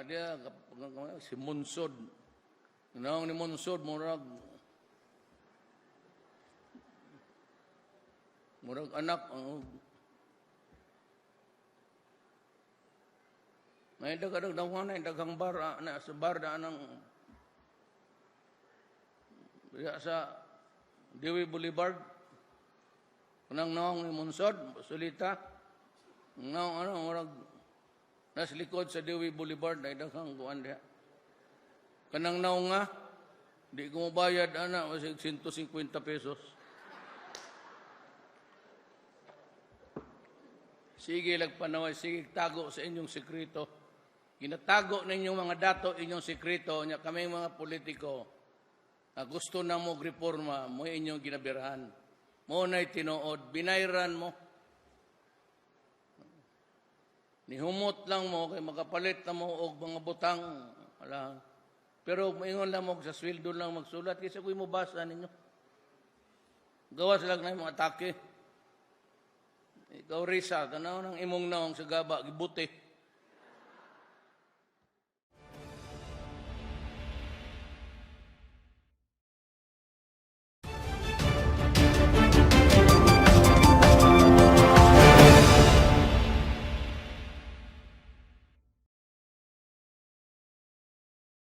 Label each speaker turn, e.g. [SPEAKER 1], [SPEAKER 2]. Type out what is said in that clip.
[SPEAKER 1] Diya, si Monsod. Naong ni Monsod, murag anak. Oh. May daghang daghang na daghang bar na sa bar na anang diya sa Dewey Boulevard. Kanang naong ni Monsod, sulita. Naong ano, murag nas likod sa Dewey Boulevard na daghang kuan diha. Kanang naong nga, di ko mobayad ana, masig 150 pesos. Sige lagpanaway, sige tago sa inyong sekreto. Ginatago ninyong mga dato inyong sekreto, nya kami mga politiko na gusto na mo reforma, mo inyong ginabirahan. Mo na'y tinuod, binayran mo. Nihumot lang mo kay makapalit na mo og mga butang. Wala. Pero maingon lang mo sa sweldo lang magsulat kaysa kuy mo basa ninyo. Gawas lang na yung mga atake. Ikaw, Risa, tanaw ng imong naong sa gaba, gibuti.